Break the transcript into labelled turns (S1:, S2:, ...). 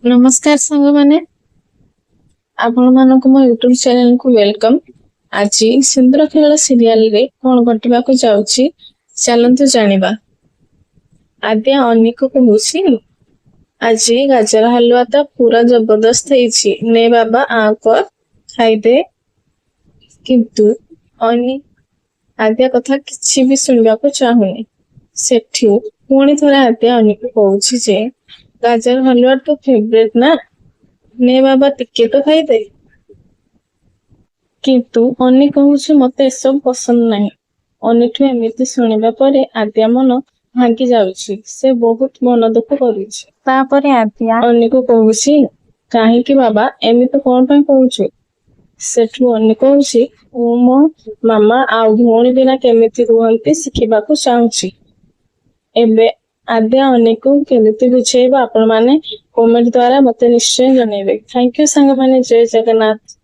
S1: ନମସ୍କାର ସାଙ୍ଗମାନେ, ଆପଣମାନଙ୍କୁ ମୋ ୟୁଟ୍ୟୁବ ଚ୍ୟାନେଲକୁ welcome. ଆଜି ସିନ୍ଦୁର ଖେଳ ସିରିଆଲରେ କଣ ଘଟିବାକୁ ଯାଉଛି, ଚାଲନ୍ତୁ ଜାଣିବା। ଆଦ୍ୟା ଅନିକୁ କହୁଛି, ଆଜି ଗାଜର ହାଲୁଆ ତ ପୁରା ଜବରଦସ୍ତ ହେଇଛି, ନେ ବାବା ଆଁ କର ଖାଇଦେ। କିନ୍ତୁ ଅନି ଆଦ୍ୟା କଥା କିଛି ବି ଶୁଣିବାକୁ ଚାହୁଁନି। ସେଠୁ ପୁଣି ଥରେ ଆଦ୍ୟା ଅନିକୁ କହୁଛି ଯେ ଗାଜର ହାଲୁଆ ତୋ ଫେଭରେଟ ନା, ନେ ବାବା ଟିକେ ତ ଖାଇଦେ। କିନ୍ତୁ ଅନି କହୁଛି ମତେ ଏସବୁ ପସନ୍ଦ ନାହିଁ। ଅନିଠୁ ଏମିତି ଶୁଣିବା ପରେ ଆଦ୍ୟା ମନ ଭାଙ୍ଗି ଯାଉଛି, ସେ ବହୁତ ମନ ଦୁଃଖ କରୁଛି।
S2: ତାପରେ ଆଦ୍ୟା
S1: ଅନିକୁ କହୁଛି, କାହିଁକି ବାବା ଏମିତି କଣ ପାଇଁ କହୁଛୁ? ସେଠୁ ଅନି କହୁଛି, ମୁଁ ମୋ ମାମା ଆଉ ଭଉଣୀ ବିନା କେମିତି ରୁହନ୍ତି ଶିଖିବାକୁ ଚାହୁଁଛି। ଏବେ ଆଦ୍ୟା ଅନିକୁ କେମିତି ବୁଝେଇବ, ଆପଣମାନେ କମେଣ୍ଟ ଦ୍ୱାରା ମତେ ନିଶ୍ଚୟ ଜଣେଇବେ। Thank you ସାଙ୍ଗମାନେ, ଜୟ ଜଗନ୍ନାଥ।